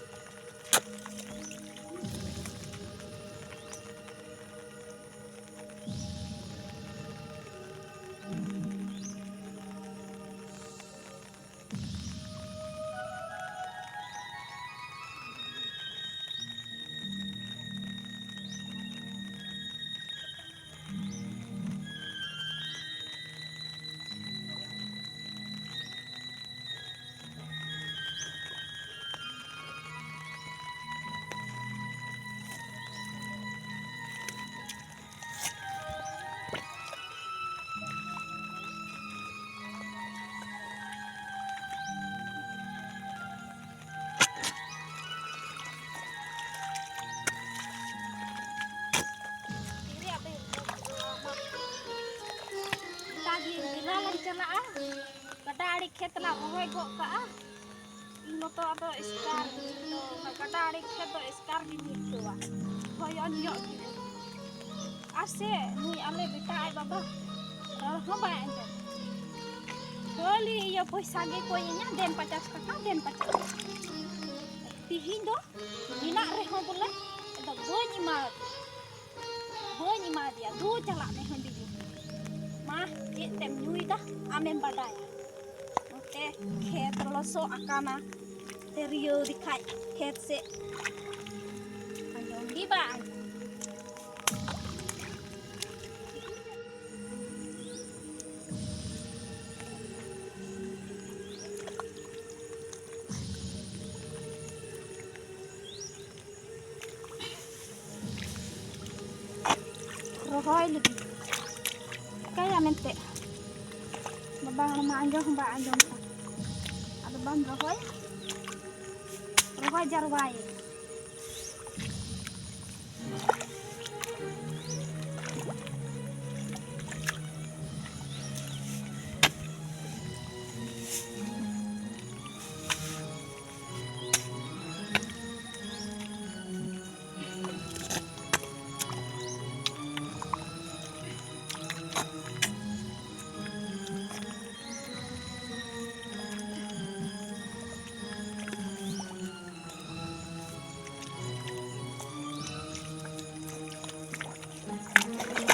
ᱪᱟᱞᱟᱜᱼᱟ᱾ ᱜᱟᱰᱟ ᱟᱲᱮ ᱠᱷᱮᱛ ᱞᱟᱝ ᱨᱚᱦᱚᱭ ᱜᱚᱫ ᱠᱟᱜᱼᱟ᱾ ᱤᱧ ᱢᱚᱛᱚ ᱟᱫᱚ ᱮᱥᱠᱟᱨ ᱜᱤᱧ, ᱤᱧ ᱫᱚ ᱚᱱᱟ ᱜᱟᱰᱟ ᱟᱲᱮ ᱠᱷᱮᱛ ᱫᱚ ᱮᱥᱠᱟᱨ ᱜᱤᱧ ᱟᱹᱭᱠᱟᱹᱣᱟ᱾ ᱦᱚᱭᱚᱱ ᱧᱚᱜ ᱜᱤᱧ᱾ ᱟᱨ ᱥᱮ ᱱᱩᱭ ᱟᱞᱮ ᱵᱮᱴᱟ ᱟᱡ ᱵᱟᱵᱟ ᱨᱚᱲ ᱦᱚᱸ ᱵᱟᱭ ᱟᱸᱡᱚᱢ᱾ ᱠᱷᱟᱹᱞᱤ ᱤᱭᱟᱹ ᱯᱚᱭᱥᱟ ᱜᱮ ᱠᱚᱭᱤᱧᱟ, "ᱫᱮᱱ ᱯᱟᱪᱟᱥ ᱴᱟᱠᱟ, ᱫᱮᱱ ᱯᱟᱪᱟᱥ ᱴᱟᱠᱟ᱾" ᱛᱤᱦᱤᱧ ᱫᱚ ᱢᱮᱱᱟᱜ ᱨᱮᱦᱚᱸ ᱵᱚᱞᱮ ᱟᱫᱚ ᱵᱟᱹᱧ ᱮᱢᱟ ᱫᱮᱭᱟ᱾ ᱵᱟᱹᱧ ᱮᱢᱟ ᱫᱮᱭᱟ, "ᱫᱩ ᱪᱟᱞᱟᱜ ᱢᱮ ᱦᱟᱺᱰᱤ ᱧᱩ᱾ ᱢᱟ ᱪᱮᱫ ᱛᱮᱢ ᱧᱩᱭᱮᱫᱟ ᱟᱢᱮᱢ ᱵᱟᱰᱟᱭᱟ᱾" ᱱᱚᱛᱮ ᱠᱷᱮᱛ ᱞᱚᱥᱚᱫ ᱟᱠᱟᱱᱟ, ᱛᱤᱨᱭᱟᱹᱣ ᱞᱮᱠᱷᱟᱡ ᱠᱷᱮᱛ ᱥᱮᱫ ᱟᱸᱡᱚᱢ ᱜᱮ ᱵᱟᱝ ᱟᱸᱡᱚᱢ᱾ ᱨᱚᱦᱚᱭ ᱞᱟᱹᱜᱤᱫ ᱪᱤᱠᱟᱹᱭᱟ ᱢᱮᱱᱛᱮ, ᱵᱟᱵᱟ ᱦᱚᱲ ᱢᱟ ᱟᱸᱡᱚᱢ ᱦᱚᱸ ᱵᱟᱭ ᱟᱸᱡᱚᱢ ᱠᱟᱱ᱾ ᱟᱫᱚ ᱵᱟᱢ ᱨᱚᱦᱚᱭ, ᱨᱚᱦᱚᱭ ᱡᱟᱨᱣᱟᱭ᱾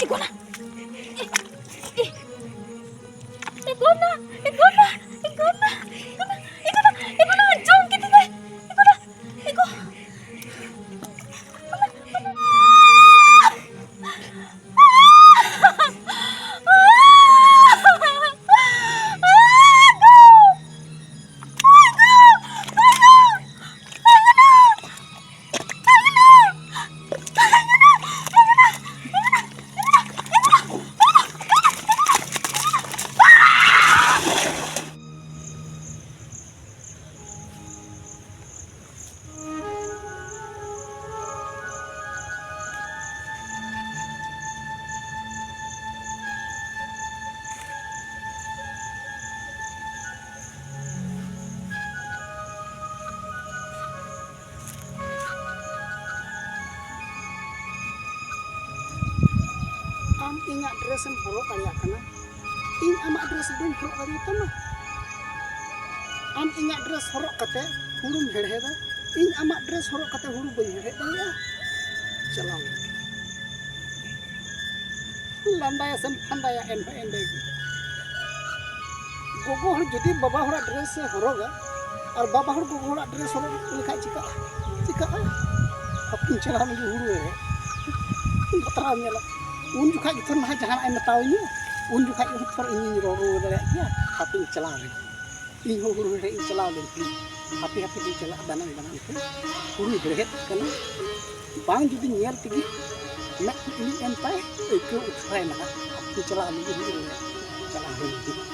ᱮ ᱜᱚᱱᱟ! ᱮ, ᱮ, ᱮ ᱜᱚᱱᱟ! ᱮ ᱜᱚᱱᱟ! ᱮ ᱜᱚᱱᱟ! ᱮ ᱜᱚᱱᱟ! ᱮ ᱜᱚᱱᱟ! ᱡᱚᱢ ᱠᱮᱫᱤᱧᱟᱭ! ᱮ ᱜᱚᱱᱟ! ᱮ ᱜᱚ! ᱟᱢ ᱤᱧᱟᱹᱜ dress ᱮᱢ ᱦᱚᱨᱚᱜ ᱫᱟᱲᱮᱭᱟᱜ ᱠᱟᱱᱟ, ᱤᱧ ᱟᱢᱟᱜ dress ᱵᱟᱹᱧ ᱦᱚᱨᱚᱜ ᱫᱟᱲᱮᱭᱟᱛᱟᱢᱟ᱾ ᱟᱢ ᱤᱧᱟᱹᱜ dress ᱦᱚᱨᱚᱜ ᱠᱟᱛᱮ ᱦᱩᱲᱩᱢ ᱦᱮᱲᱦᱮᱫᱟ, ᱤᱧ ᱟᱢᱟᱜ dress ᱦᱚᱨᱚᱜ ᱠᱟᱛᱮ ᱦᱩᱲᱩ ᱵᱟᱹᱧ ᱦᱮᱲᱦᱮᱫ ᱫᱟᱲᱮᱭᱟᱜᱼᱟ᱾ ᱪᱟᱞᱟᱣ ᱢᱮ᱾ ᱞᱟᱸᱫᱟᱭᱟ ᱥᱮᱢ ᱯᱷᱟᱸᱫᱟᱭᱟ, ᱮᱱᱦᱚᱸ ᱮᱸᱰᱮ ᱜᱮ᱾ ᱜᱚᱜᱚ ᱦᱚᱲ ᱡᱩᱫᱤ ᱵᱟᱵᱟ ᱦᱚᱲᱟᱜ dress ᱮ ᱦᱚᱨᱚᱜᱟ ᱟᱨ ᱵᱟᱵᱟ ᱦᱚᱲ ᱜᱚᱜᱚ ᱦᱚᱲᱟᱜ dress ᱦᱚᱨᱚᱜ ᱞᱮᱠᱷᱟᱡ ᱪᱤᱠᱟᱹᱜᱼᱟ? ᱪᱤᱠᱟᱹᱜᱼᱟ? ᱦᱟᱯᱮᱧ ᱪᱟᱞᱟᱣ ᱞᱮᱱᱜᱮ ᱦᱩᱲᱩ ᱦᱮᱲᱦᱮᱫ᱾ ᱵᱟᱛᱨᱟᱣ ᱧᱮᱞᱟ᱾ ᱩᱱ ᱡᱚᱠᱷᱟᱡ ᱜᱮ ᱛᱷᱚᱨ ᱱᱟᱦᱟᱜ ᱡᱟᱦᱟᱱᱟᱜ ᱮ ᱢᱮᱛᱟᱣᱟᱹᱧᱟ, ᱩᱱ ᱡᱚᱠᱷᱟᱡ ᱜᱮ ᱛᱷᱚᱨ ᱤᱧᱤᱧ ᱨᱚᱲ ᱨᱩᱣᱟᱹᱲ ᱫᱟᱲᱮᱭᱟᱜ ᱜᱮᱭᱟ᱾ ᱦᱟᱯᱮᱧ ᱪᱟᱞᱟᱣ ᱞᱮᱱᱜᱮ᱾ ᱤᱧ ᱦᱚᱸ ᱦᱩᱲᱩ ᱦᱮᱲᱦᱮᱫ ᱤᱧ ᱪᱟᱞᱟᱣ ᱞᱮᱱ ᱛᱤᱧ, ᱦᱟᱯᱮ ᱦᱟᱯᱮ ᱛᱤᱧ ᱪᱟᱞᱟᱜᱼᱟ ᱫᱟᱱᱟᱝ ᱫᱟᱱᱟᱝ ᱛᱮ᱾ ᱦᱩᱲᱩ ᱦᱮᱲᱦᱮᱫ ᱠᱟᱱᱟ, ᱵᱟᱝ ᱡᱩᱫᱤ ᱧᱮᱞ ᱛᱮᱜᱮ ᱢᱮᱫ ᱠᱚ ᱤᱬᱤᱡ ᱮᱱ ᱛᱟᱭ, ᱟᱹᱭᱠᱟᱹᱣ ᱩᱴᱷᱟᱹᱣ ᱮᱱᱟ ᱦᱟᱸᱜ᱾ ᱟᱹᱛᱩ ᱪᱟᱞᱟᱜ ᱞᱟᱹᱜᱤᱫ ᱦᱩᱭᱩᱜ ᱨᱮ ᱪᱟᱞᱟᱣ ᱦᱩᱭ ᱞᱮᱱᱟ᱾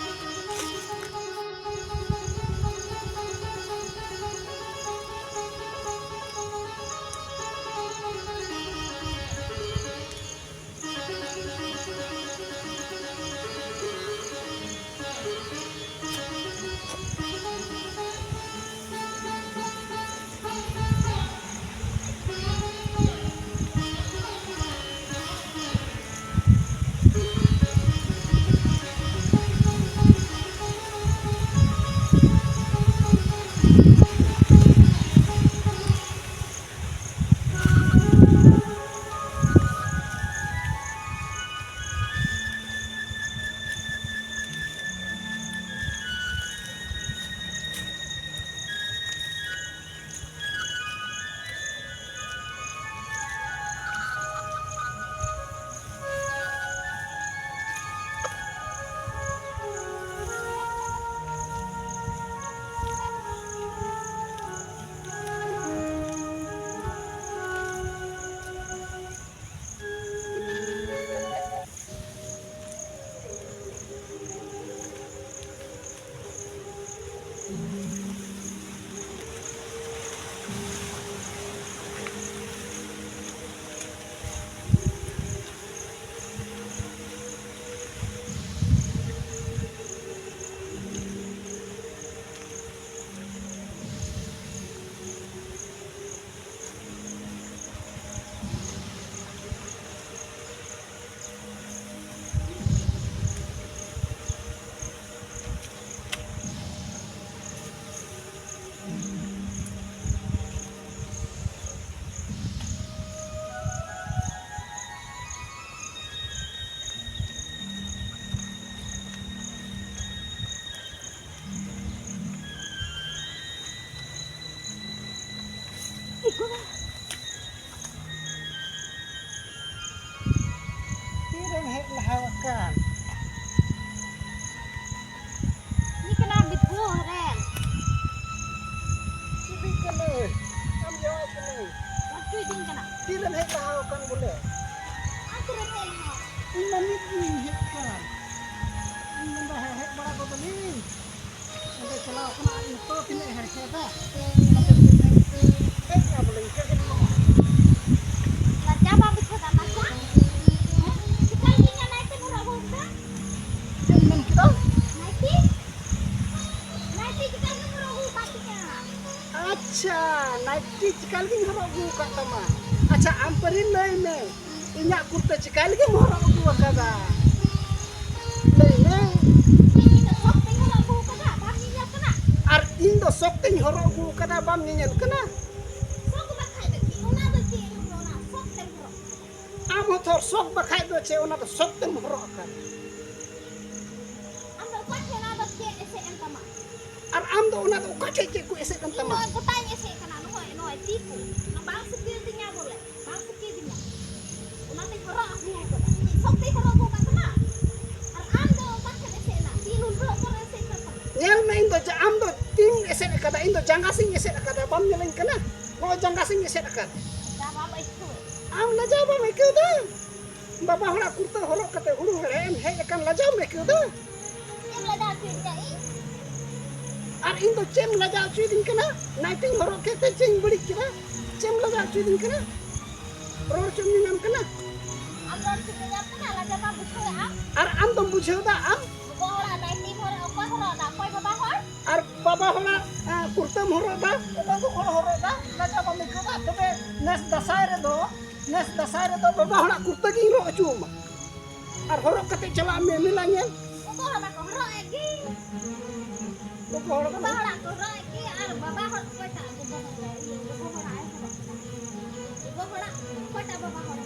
ᱛᱤᱨᱮᱢ ᱦᱮᱡ ᱞᱟᱦᱟ ᱟᱠᱟᱱ? ᱪᱤᱞᱤ ᱠᱟᱱᱟᱢ ᱵᱤᱴᱩ ᱦᱮᱨᱮᱞ? ᱪᱤᱞᱤ ᱠᱟᱹᱱᱟᱹᱧ? ᱟᱢ ᱡᱟᱶᱟᱭ ᱠᱟᱹᱱᱟᱹᱧ᱾ ᱵᱟᱹᱧ ᱪᱩᱭ ᱫᱤᱧ ᱠᱟᱱᱟ᱾ ᱛᱤᱨᱮᱢ ᱦᱮᱡ ᱞᱟᱦᱟ ᱟᱠᱟᱱ ᱵᱚᱞᱮ? ᱤᱧ ᱢᱟ ᱱᱤᱛ ᱜᱤᱧ ᱦᱮᱡ ᱠᱟᱱ᱾ ᱤᱧ ᱢᱮᱱᱫᱟ, ᱦᱮᱡ ᱵᱟᱲᱟ ᱜᱚᱫᱚᱜ ᱟᱹᱧ᱾ ᱚᱸᱰᱮ ᱪᱟᱞᱟᱣ ᱠᱟᱱᱟ ᱟᱨ ᱱᱤᱛᱚᱜ ᱛᱤᱱᱟᱹᱜ ᱮ ᱦᱮᱲᱦᱮᱫᱟ᱾ ᱦᱮᱡ ᱮᱱᱟ ᱵᱚᱞᱮ, ᱤᱱᱠᱟᱹ ᱜᱮ ᱢᱮᱱᱟᱜᱼᱟ᱾ ᱞᱟᱡᱟ ᱵᱟᱢ ᱵᱩᱡᱷᱟᱹᱣ ᱫᱟ, ᱞᱟᱡᱟ? ᱦᱮᱸ? ᱪᱮᱠᱟ ᱞᱮᱠᱟ ᱱᱟᱭᱴᱤ ᱦᱚᱨᱚᱜ ᱟᱹᱜᱩ ᱠᱟᱫᱟ? ᱪᱮᱫ ᱮᱢ ᱢᱮᱱ ᱠᱮᱫᱟ? ᱱᱟᱭᱴᱤ? ᱱᱟᱭᱴᱤ ᱪᱮᱠᱟ ᱞᱮᱠᱟᱢ ᱦᱚᱨᱚᱜ ᱟᱹᱜᱩ ᱠᱟᱫ ᱛᱤᱧᱟ? ᱟᱪᱪᱷᱟ, ᱱᱟᱭᱴᱤ ᱪᱮᱠᱟ ᱞᱮᱠᱟᱧ ᱦᱚᱨᱚᱜ ᱟᱹᱜᱩ ᱠᱟᱫ ᱛᱟᱢᱟ? ᱟᱪᱪᱷᱟ, ᱟᱢ ᱯᱟᱹᱨᱤ ᱞᱟᱹᱭ ᱢᱮ, ᱤᱧᱟᱹᱜ ᱠᱩᱨᱛᱟᱹ ᱪᱮᱠᱟ ᱞᱟᱹᱜᱤᱫ ᱮᱢ ᱦᱚᱨᱚᱜ ᱟᱹᱜᱩ ᱟᱠᱟᱫᱟ? ᱞᱟᱹᱭ ᱢᱮ᱾ ᱤᱧ ᱫᱚ ᱥᱚᱠ ᱛᱮᱧ ᱦᱚᱨᱚᱜ ᱟᱹᱜᱩ ᱟᱠᱟᱫᱟ, ᱵᱟᱢ ᱧᱮᱧᱮᱞ ᱠᱟᱱᱟ? ᱟᱨ ᱤᱧ ᱫᱚ ᱥᱚᱠ ᱛᱮᱧ ᱦᱚᱨᱚᱜ ᱟᱹᱜᱩ ᱟᱠᱟᱫᱟ, ᱵᱟᱢ ᱧᱮᱧᱮᱞ ᱠᱟᱱᱟ? ᱥᱚᱠ ᱵᱟᱠᱷᱟᱡ ᱫᱚ ᱪᱮᱫ? ᱚᱱᱟ ᱫᱚ ᱪᱮᱫ? ᱚᱱᱟ ᱥᱚᱠ ᱛᱮᱢ ᱦᱚᱨᱚᱜ ᱟᱠᱟᱫᱟ᱾ ᱟᱢ ᱦᱚᱸ ᱛᱷᱚᱨ ᱥᱚᱠ ᱵᱟᱠᱷᱟᱡ ᱫᱚ ᱪᱮᱫ? ᱚᱱᱟ ᱫᱚ ᱥᱚᱠ ᱛᱮᱢ ᱦᱚᱨᱚᱜ ᱟᱠᱟᱫᱟ᱾ ᱟᱢ ᱫᱚ ᱚᱠᱟ ᱴᱷᱮᱱ ᱚᱱᱟ ᱫᱚ ᱪᱮᱫ ᱮᱥᱮᱫ ᱮᱱ ᱛᱟᱢᱟ? ᱟᱨ ᱟᱢ ᱫᱚ ᱚᱱᱟ ᱫᱚ ᱚᱠᱟ ᱴᱷᱮᱡ ᱪᱮᱫ ᱠᱚ ᱮᱥᱮᱫ ᱮᱱ ᱤᱧ ᱛᱟᱢᱟ? ᱱᱚᱜᱼᱚᱭ ᱜᱚᱴᱟᱧ ᱮᱥᱮᱫ ᱠᱟᱱᱟ, ᱱᱚᱜᱼᱚᱭ, ᱱᱚᱜᱼᱚᱭ ᱛᱤ ᱠᱚ᱾ ᱚᱱᱟ ᱵᱟᱝ ᱥᱤᱯᱤ ᱟᱹᱫᱤᱧᱟ ᱵᱚᱞᱮ, ᱵᱟᱝ ᱥᱤᱯᱤ ᱟᱹᱫᱤᱧᱟ᱾ ᱚᱱᱟᱛᱮᱧ ᱦᱚᱨᱚᱜ ᱟᱹᱜᱩ ᱟᱠᱟᱫᱟ᱾ ᱪᱮᱫ ᱥᱚᱠ ᱛᱮᱧ ᱦᱚᱨᱚᱜ ᱟᱹᱜᱩ ᱟᱠᱟᱫ ᱛᱟᱢᱟ? ᱟᱨ ᱟᱢ ᱫᱚ ᱚᱠᱟ ᱴᱷᱮᱱ ᱮᱥᱮᱫ ᱮᱱᱟ? ᱛᱤ ᱞᱩᱞᱦᱟᱹ ᱠᱚᱨᱮ ᱮᱥᱮᱫ ᱠᱟᱱ ᱛᱟᱢᱟ᱾ ᱧᱮᱞ ᱢᱮ, ᱤᱧ ᱫᱚ ᱡᱟ-, ᱟᱢ ᱫᱚ ᱛᱤᱢ ᱮᱥᱮᱫ ᱟᱠᱟᱫᱟ, ᱤᱧ ᱫᱚ ᱡᱟᱸᱜᱟ ᱥᱮᱫ ᱤᱧ ᱮᱥᱮᱫ ᱟᱠᱟᱫᱟ, ᱵᱟᱢ ᱧᱮᱞᱤᱧ ᱠᱟᱱᱟ? ᱱᱚᱜᱼᱚᱭ ᱡᱟᱸᱜᱟ ᱥᱮᱫ ᱤᱧ ᱮᱥᱮᱫ ᱟᱠᱟᱫ᱾ ᱞᱟᱡᱟᱣ ᱵᱟᱢ ᱟᱹᱭᱠᱟᱹᱣ? ᱟᱢ ᱞᱟᱡᱟᱣ ᱵᱟᱢ ᱟᱹᱭᱠᱟᱹᱣ ᱫᱟ? ᱵᱟᱵᱟ ᱦᱚᱲᱟᱜ ᱠᱩᱨᱛᱟᱹ ᱦᱚᱨᱚᱜ ᱠᱟᱛᱮ ᱦᱩᱲᱩ ᱦᱮᱲᱦᱮᱫ ᱮᱢ ᱦᱮᱡ ᱟᱠᱟᱱ, ᱞᱟᱡᱟᱣ ᱮᱢ ᱟᱹᱭᱠᱟᱹᱣ ᱫᱟ? ᱪᱮᱫ ᱮᱢ ᱞᱟᱡᱟᱣ ᱦᱚᱪᱚᱭᱮᱫᱤᱧᱟ ᱤᱧ? ᱟᱨ ᱤᱧ ᱫᱚ ᱪᱮᱫ ᱮᱢ ᱞᱟᱡᱟᱣ ᱦᱚᱪᱚᱭᱮᱫᱤᱧ ᱠᱟᱱᱟ? ᱱᱟᱭᱴᱤᱧ ᱦᱚᱨᱚᱜ ᱠᱮᱫ ᱛᱮ ᱪᱮᱫ ᱤᱧ ᱵᱟᱹᱲᱤᱡ ᱠᱮᱫᱟ? ᱪᱮᱫ ᱮᱢ ᱞᱟᱡᱟᱣ ᱦᱚᱪᱚᱭᱮᱫᱤᱧ ᱠᱟᱱᱟ? ᱨᱚᱲ ᱦᱚᱪᱚᱢ ᱧᱟᱢ ᱠᱟᱱᱟ? ᱟᱢ ᱨᱚᱲ ᱴᱷᱤᱠ ᱧᱟᱢ ᱠᱟᱱᱟ? ᱞᱟᱡᱟᱣ ᱵᱟᱢ ᱵᱩᱡᱷᱟᱹᱣᱮᱫᱼᱟ? ᱟᱨ ᱟᱢ ᱫᱚᱢ ᱵᱩᱡᱷᱟᱹᱣ ᱫᱟ ᱟᱢ? ᱜᱚᱜᱚ ᱦᱚᱲᱟᱜ ᱱᱟᱭᱴᱤᱢ ᱦᱚᱨᱚᱜ, ᱚᱠᱚᱭ ᱦᱚᱨᱚᱜ ᱫᱟ? ᱚᱠᱚᱭ ᱵᱟᱵᱟ ᱦᱚᱲ? ᱟᱨ ᱵᱟᱵᱟ ᱦᱚᱲᱟᱜ, ᱟ, ᱠᱩᱨᱛᱟᱹᱢ ᱦᱚᱨᱚᱜ ᱫᱟ, ᱚᱠᱚᱭ ᱜᱚᱜᱚ ᱦᱚᱲ ᱦᱚᱨᱚᱜ ᱫᱟ? ᱞᱟᱡᱟᱣ ᱵᱟᱢ ᱟᱹᱭᱠᱟᱹᱣ ᱫᱟ? ᱛᱚᱵᱮ ᱱᱮᱥ ᱫᱟᱸᱥᱟᱭ ᱨᱮᱫᱚ, ᱱᱮᱥ ᱫᱟᱸᱥᱟᱭ ᱨᱮᱫᱚ ᱵᱟᱵᱟ ᱦᱚᱲᱟᱜ ᱠᱩᱨᱛᱟᱹ ᱜᱤᱧ ᱦᱚᱨᱚᱜ ᱦᱚᱪᱚ ᱟᱢᱟ᱾ ᱟᱨ ᱦᱚᱨᱚᱜ ᱠᱟᱛᱮ ᱪᱟᱞᱟᱜ ᱢᱮ ᱢᱮᱞᱟ ᱧᱮᱞ᱾ ᱜᱚᱜᱚ ᱦᱚᱲ ᱢᱟᱠᱚ ᱦᱚᱨᱚᱜ ᱮᱫ ᱜᱮ᱾ ᱜᱚᱜᱚ ᱦᱚᱲ ᱵᱟᱵᱟ ᱦᱚᱲᱟᱜ ᱠᱚ ᱦᱚᱨᱚᱜ ᱮᱫ ᱜᱮ, ᱟᱨ ᱵᱟᱵᱟ ᱦᱚᱲ ᱚᱠᱚᱭᱴᱟᱜ ᱜᱚᱜᱚ ᱦᱚᱲ, ᱤᱭᱟᱹ, ᱜᱚᱜᱚ ᱦᱚᱲᱟᱜ ᱮ ᱦᱚᱨᱚᱜ ᱠᱟᱫᱟ? ᱜᱚᱜᱚ ᱦᱚᱲᱟᱜ ᱚᱠᱚᱭᱴᱟᱜ ᱵᱟᱵᱟ ᱦᱚᱲ?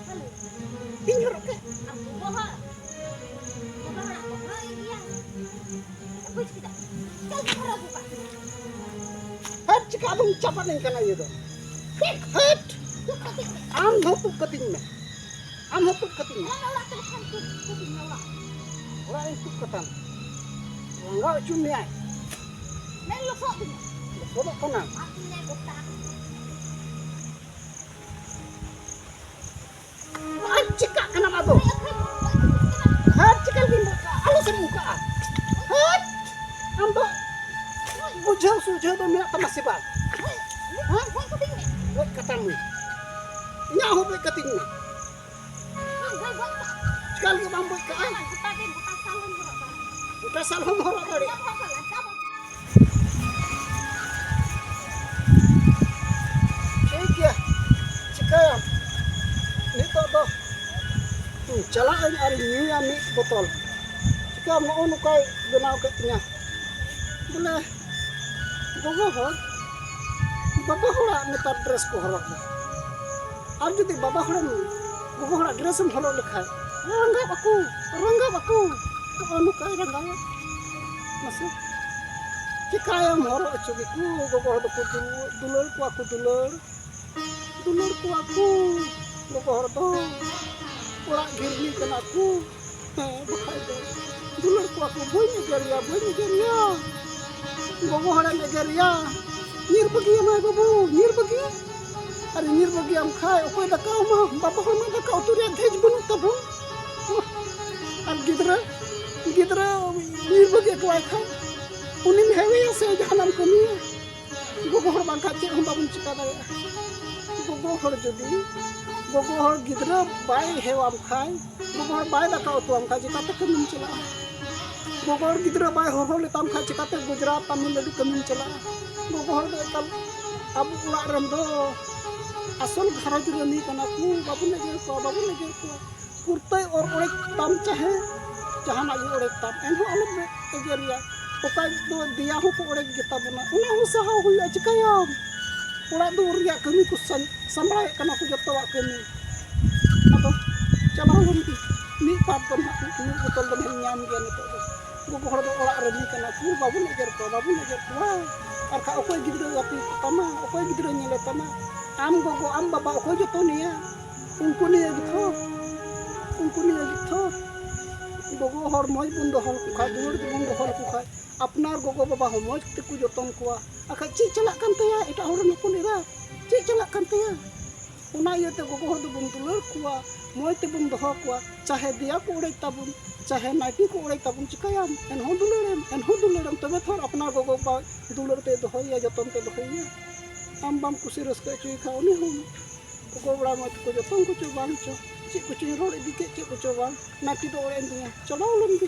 ᱦᱮᱞᱳ᱾ ᱤᱧ ᱦᱚᱨᱚᱜ ᱠᱮᱫ᱾ ᱟᱨ ᱜᱚᱜᱚ ᱦᱚᱲ, ᱵᱟᱵᱟ ᱦᱚᱲᱟᱜ ᱠᱚ ᱦᱚᱨᱚᱜ ᱮᱫ ᱜᱮᱭᱟ᱾ ᱵᱩᱡᱽ ᱠᱮᱫᱟ? ᱪᱟᱞ ᱦᱚᱨᱚᱜ ᱟᱹᱜᱩ ᱠᱟᱜ ᱢᱮ᱾ ᱦᱟᱹᱴ, ᱪᱤᱠᱟ ᱟᱫᱚᱢ ᱪᱟᱯᱟᱫ ᱤᱧ ᱠᱟᱱᱟ ᱤᱭᱟᱹ ᱫᱚ? ᱦᱟᱹᱴ! ᱛᱩᱫ ᱠᱟᱹᱛᱤᱧ ᱢᱮ᱾ ᱟᱢ ᱦᱚᱸ ᱛᱩᱫ ᱠᱟᱹᱛᱤᱧ ᱢᱮ᱾ ᱟᱢ ᱦᱚᱸ ᱛᱩᱫ ᱠᱟᱹᱛᱤᱧ ᱢᱮ᱾ ᱟᱞᱮ ᱚᱲᱟᱜ ᱛᱮ ᱵᱟᱠᱷᱟᱱ ᱛᱩᱫ ᱠᱟᱹᱛᱤᱧ ᱢᱮ ᱚᱲᱟᱜ᱾ ᱚᱲᱟᱜ ᱤᱧ ᱛᱩᱫ ᱠᱟᱛᱟᱢ᱾ ᱞᱟᱸᱜᱟ ᱦᱚᱪᱚ ᱢᱮᱭᱟᱭ᱾ ᱢᱮᱱ ᱞᱚᱥᱚᱫ ᱫᱤᱧᱟ᱾ ᱞᱚᱥᱚᱫᱚᱜ ᱠᱟᱱᱟ᱾ ᱟᱨ ᱛᱤᱧᱟᱭ ᱜᱚᱴᱟ᱾ ᱟᱨ ᱪᱤᱠᱟᱹᱜ ᱠᱟᱱᱟᱢ ᱟᱫᱚ? ᱦᱟᱴ, ᱪᱤᱠᱟᱹ ᱞᱟᱹᱜᱤᱫ ᱮᱢ ᱵᱚᱡ ᱠᱟᱜᱼᱟ? ᱟᱞᱚ ᱥᱮᱢ ᱚᱱᱠᱟᱜᱼᱟ᱾ ᱦᱟᱴ, ᱟᱢ ᱫᱚ ᱵᱩᱡᱷᱟᱹᱣ ᱥᱩᱡᱷᱟᱹᱣ ᱫᱚ ᱢᱮᱱᱟᱜ ᱛᱟᱢᱟ ᱥᱮ ᱵᱟᱝ? ᱦᱮᱸ? ᱵᱚᱡ ᱠᱟᱛᱟᱢ ᱢᱮ᱾ ᱤᱧᱟᱹᱜ ᱦᱚᱸ ᱵᱚᱡ ᱠᱟᱹᱛᱤᱧ ᱢᱮ᱾ ᱪᱤᱠᱟᱹ ᱞᱟᱹᱜᱤᱫ ᱵᱟᱢ ᱵᱚᱡ ᱠᱟᱜᱼᱟ? ᱜᱚᱴᱟ ᱥᱟᱞ ᱦᱚᱸᱢ ᱦᱚᱨᱚᱜ ᱫᱟᱲᱮᱭᱟᱜᱼᱟ᱾ ᱴᱷᱤᱠ ᱜᱮᱭᱟ, ᱪᱤᱠᱟᱹᱭᱟᱢ? ᱱᱤᱛᱚᱜ ᱫᱚ ᱪᱟᱞᱟᱜ ᱟᱹᱧ ᱟᱨ ᱧᱩᱭᱟ ᱢᱤᱫ ᱵᱳᱛᱚᱞ᱾ ᱪᱤᱠᱟᱹᱭᱟᱢ, ᱱᱚᱜᱼᱚ ᱱᱚᱝᱠᱟᱭ ᱵᱮᱱᱟᱣ ᱠᱮᱫ ᱛᱤᱧᱟ᱾ ᱵᱚᱞᱮ, ᱜᱚᱜᱚ ᱦᱚᱲ, ᱵᱟᱵᱟ ᱦᱚᱲᱟᱜ ᱱᱮᱛᱟᱨ ᱰᱨᱮᱥ ᱠᱚ ᱦᱚᱨᱚᱜ ᱮᱫᱟ᱾ ᱟᱨ ᱡᱩᱫᱤ ᱵᱟᱵᱟ ᱦᱚᱲᱮᱢ, ᱜᱚᱜᱚ ᱦᱚᱲᱟᱜ ᱰᱨᱮᱥ ᱮᱢ ᱦᱚᱨᱚᱜ ᱞᱮᱠᱷᱟᱱ, ᱨᱟᱸᱜᱟᱣ ᱟᱠᱚ, ᱨᱟᱸᱜᱟᱣ ᱟᱠᱚ, ᱱᱚᱜᱼᱚ ᱱᱚᱝᱠᱟᱭ ᱨᱟᱸᱜᱟᱣᱟ᱾ ᱢᱟᱥᱮ, ᱪᱤᱠᱟᱹᱭᱟᱢ, ᱦᱚᱨᱚᱜ ᱦᱚᱪᱚ ᱜᱮᱠᱚ, ᱜᱚᱜᱚ ᱦᱚᱲ ᱫᱚᱠᱚ ᱫᱩᱞᱟᱹᱲ, ᱫᱩᱞᱟᱹᱲ ᱠᱚᱣᱟ ᱠᱚ, ᱫᱩᱞᱟᱹᱲ᱾ ᱫᱩᱞᱟᱹᱲ ᱠᱚᱣᱟ ᱠᱚ ᱜᱚᱜᱚ ᱦᱚᱲ ᱫᱚ᱾ ᱚᱲᱟᱜ ᱜᱷᱤᱨᱱᱤ ᱠᱟᱱᱟ ᱠᱚ᱾ ᱦᱮᱸ, ᱵᱟᱠᱷᱟᱡ ᱫᱚ ᱫᱩᱞᱟᱹᱲ ᱠᱚᱣᱟ ᱠᱚ᱾ ᱵᱟᱹᱧ ᱮᱜᱮᱨᱮᱭᱟ, ᱵᱟᱹᱧ ᱮᱜᱮᱨᱮᱭᱟ᱾ ᱜᱚᱜᱚ ᱦᱚᱲᱮᱢ ᱮᱜᱮᱨᱮᱭᱟ, ᱧᱤᱨ ᱵᱟᱹᱜᱤᱭᱟᱢᱟᱭ ᱵᱟᱹᱵᱩ, ᱧᱤᱨ ᱵᱟᱹᱜᱤ᱾ ᱟᱨ ᱧᱤᱨ ᱵᱟᱹᱜᱤᱭᱟᱢ ᱠᱷᱟᱡ ᱚᱠᱚᱭ ᱫᱟᱠᱟ ᱟᱢᱟ? ᱵᱟᱵᱟ ᱦᱚᱲ ᱢᱟ ᱫᱟᱠᱟ ᱩᱛᱩ ᱨᱮᱭᱟᱜ ᱫᱷᱮᱡ ᱵᱟᱹᱱᱩᱜ ᱛᱟᱵᱚᱱ᱾ ᱟᱨ ᱜᱤᱫᱽᱨᱟᱹ, ᱜᱤᱫᱽᱨᱟᱹ ᱧᱤᱨ ᱵᱟᱹᱜᱤ ᱦᱚᱴᱚᱣᱟᱭ ᱠᱷᱟᱡ ᱩᱱᱤᱢ ᱦᱮᱣᱮᱭᱟ ᱥᱮ ᱡᱟᱦᱟᱱᱟᱜ ᱮᱢ ᱠᱟᱹᱢᱤᱭᱟ? ᱜᱚᱜᱚ ᱦᱚᱲ ᱵᱟᱝᱠᱷᱟᱱ ᱪᱮᱫ ᱦᱚᱸ ᱵᱟᱵᱚᱱ ᱪᱤᱠᱟ ᱫᱟᱲᱮᱭᱟᱜᱼᱟ᱾ ᱜᱚᱜᱚ ᱦᱚᱲ ᱡᱩᱫᱤ, ᱜᱚᱜᱚ ᱦᱚᱲ ᱜᱤᱫᱽᱨᱟᱹ ᱵᱟᱭ ᱦᱮᱣᱟᱢ ᱠᱷᱟᱱ, ᱜᱚᱜᱚ ᱦᱚᱲ ᱵᱟᱭ ᱫᱟᱠᱟ ᱩᱛᱩᱣᱟᱢ ᱠᱷᱟᱱ, ᱪᱤᱠᱟᱹᱛᱮ ᱠᱟᱹᱢᱤᱢ ᱪᱟᱞᱟᱜᱼᱟ? ᱜᱚᱜᱚ ᱦᱚᱲ ᱜᱤᱫᱽᱨᱟᱹ ᱵᱟᱭ ᱦᱚᱨᱦᱚ ᱞᱮᱛᱟᱢ ᱠᱷᱟᱱ, ᱪᱤᱠᱟᱹᱛᱮ ᱜᱩᱡᱽᱨᱟᱴ, ᱛᱟᱢᱤᱞᱱᱟᱰᱩ ᱠᱟᱹᱢᱤᱢ ᱪᱟᱞᱟᱜᱼᱟ? ᱜᱚᱜᱚ ᱦᱚᱲ ᱫᱚ ᱮᱠᱟᱞ ᱟᱵᱚ ᱚᱲᱟᱜ ᱨᱮᱱ ᱫᱚ ᱟᱥᱚᱞ ᱜᱷᱟᱨᱚᱸᱡᱽ ᱨᱟᱹᱱᱤ ᱠᱟᱱᱟ ᱠᱚ᱾ ᱵᱟᱵᱚᱱ ᱮᱜᱮᱨ ᱠᱚᱣᱟ, ᱵᱟᱵᱚᱱ ᱮᱜᱮᱨ ᱠᱚᱣᱟ᱾ ᱠᱩᱨᱛᱟᱹᱭ ᱚᱨ ᱚᱲᱮᱡ ᱛᱟᱢ ᱪᱟᱦᱮ ᱡᱟᱦᱟᱱᱟᱜ ᱜᱮ ᱚᱲᱮᱡ ᱛᱟᱢ, ᱮᱱᱦᱚᱸ ᱟᱞᱚᱢ ᱮᱜᱮᱨᱮᱭᱟ᱾ ᱚᱠᱟ ᱫᱚ ᱫᱮᱭᱟ ᱦᱚᱸᱠᱚ ᱚᱲᱮᱡ ᱜᱮᱛᱟ ᱵᱚᱱᱟ, ᱚᱱᱟ ᱦᱚᱸ ᱥᱟᱦᱟᱣ ᱦᱩᱭᱩᱜᱼᱟ᱾ ᱪᱤᱠᱟᱹᱭᱟᱢ? ᱚᱲᱟᱜ ᱫᱩᱣᱟᱹᱨ ᱨᱮᱭᱟᱜ ᱠᱟᱹᱢᱤ ᱠᱚ ᱥᱟᱢ-, ᱥᱟᱢᱵᱲᱟᱣᱮᱫ ᱠᱟᱱᱟ ᱠᱚ ᱡᱚᱛᱚᱣᱟᱜ ᱠᱟᱹᱢᱤ᱾ ᱟᱫᱚ ᱪᱟᱞᱟᱣ ᱞᱮᱱ ᱜᱮ, ᱢᱤᱫ ᱯᱟᱴ ᱫᱚ ᱱᱟᱦᱟᱜ, ᱢᱤᱫ ᱵᱳᱛᱚᱞ ᱫᱚ ᱱᱟᱦᱟᱜ ᱤᱧ ᱧᱟᱢ ᱜᱮᱭᱟ ᱱᱤᱛᱚᱜ ᱫᱚ᱾ ᱜᱚᱜᱚ ᱦᱚᱲ ᱫᱚ ᱚᱲᱟᱜ ᱨᱟᱹᱱᱤ ᱠᱟᱱᱟ ᱠᱚ, ᱵᱟᱵᱚᱱ ᱮᱜᱮᱨ ᱠᱚᱣᱟ, ᱵᱟᱵᱚᱱ ᱮᱜᱮᱨ ᱠᱚᱣᱟ᱾ ᱟᱨ ᱠᱷᱟᱡ ᱚᱠᱚᱭ ᱜᱤᱫᱽᱨᱟᱹ ᱜᱟᱛᱮ ᱠᱚ ᱛᱟᱢᱟ, ᱚᱠᱚᱭ ᱜᱤᱫᱽᱨᱟᱹ ᱧᱮᱞᱮ ᱛᱟᱢᱟ? ᱟᱢ ᱜᱚᱜᱚ, ᱟᱢ ᱵᱟᱵᱟ ᱚᱠᱚᱭ ᱡᱚᱛᱚᱱᱮᱭᱟ? ᱩᱱᱠᱩ ᱱᱤᱭᱟᱹ ᱜᱮᱛᱷᱚ, ᱩᱱᱠᱩ ᱱᱤᱭᱟᱹ ᱜᱮᱛᱷᱚ᱾ ᱜᱚᱜᱚ ᱦᱚᱲ ᱢᱚᱡᱽ ᱵᱚᱱ ᱫᱚᱦᱚ ᱞᱮᱠᱚ ᱠᱷᱟᱡ, ᱫᱩᱞᱟᱹᱲ ᱛᱮᱵᱚᱱ ᱫᱚᱦᱚ ᱞᱮᱠᱚ ᱠᱷᱟᱡ, ᱟᱯᱱᱟᱨ ᱜᱚᱜᱚ ᱵᱟᱵᱟ ᱦᱚᱸ ᱢᱚᱡᱽ ᱛᱮᱠᱚ ᱡᱚᱛᱚᱱ ᱠᱚᱣᱟ᱾ ᱟᱨ ᱠᱷᱟᱡ ᱪᱮᱫ ᱪᱟᱞᱟᱜ ᱠᱟᱱ ᱛᱟᱭᱟ ᱮᱴᱟᱜ ᱦᱚᱲ ᱨᱮᱱ ᱦᱚᱯᱚᱱ ᱮᱨᱟ? ᱪᱮᱫ ᱪᱟᱞᱟᱜ ᱠᱟᱱ ᱛᱟᱭᱟ? ᱚᱱᱟ ᱤᱭᱟᱹᱛᱮ ᱜᱚᱜᱚ ᱦᱚᱲ ᱫᱚᱵᱚᱱ ᱫᱩᱞᱟᱹᱲ ᱠᱚᱣᱟ, ᱢᱚᱡᱽ ᱛᱮᱵᱚᱱ ᱫᱚᱦᱚ ᱠᱚᱣᱟ᱾ ᱪᱟᱦᱮ ᱫᱮᱭᱟ ᱠᱚ ᱚᱲᱮᱡ ᱛᱟᱵᱚᱱ, ᱪᱟᱦᱮ ᱱᱟᱭᱴᱤ ᱠᱚ ᱚᱲᱮᱡ ᱛᱟᱵᱚᱱ, ᱪᱤᱠᱟᱹᱭᱟᱢ? ᱮᱱᱦᱚᱸ ᱫᱩᱞᱟᱹᱲᱮᱢ, ᱮᱱᱦᱚᱸ ᱫᱩᱞᱟᱹᱲᱮᱢ᱾ ᱛᱚᱵᱮ ᱛᱷᱚᱨ ᱟᱯᱱᱟᱨ ᱜᱚᱜᱚ ᱵᱟᱵᱟ ᱫᱩᱞᱟᱹᱲ ᱛᱮ ᱫᱚᱦᱚᱭᱮᱭᱟ, ᱡᱚᱛᱚᱱ ᱛᱮ ᱫᱚᱦᱚᱭᱮᱭᱟ᱾ ᱟᱢ ᱵᱟᱢ ᱠᱩᱥᱤ ᱨᱟᱹᱥᱠᱟᱹ ᱦᱚᱪᱚᱭᱮ ᱠᱷᱟᱱ ᱩᱱᱤ ᱦᱚᱸ ᱜᱚᱜᱚ ᱵᱟᱵᱟ ᱢᱚᱡᱽ ᱛᱮᱠᱚ ᱡᱚᱛᱚᱱ ᱠᱚᱪᱚ ᱵᱟᱝ ᱪᱚ, ᱪᱮᱫ ᱠᱚᱪᱚᱧ ᱨᱚᱲ ᱤᱫᱤ ᱠᱮᱫ, ᱪᱮᱫ ᱠᱚᱪᱚ ᱵᱟᱝ, ᱱᱟᱭᱴᱤ ᱫᱚ ᱚᱲᱮᱡ ᱮᱱ ᱛᱤᱧᱟ, ᱪᱟᱵᱟᱣ ᱞᱮᱱ ᱜᱮ᱾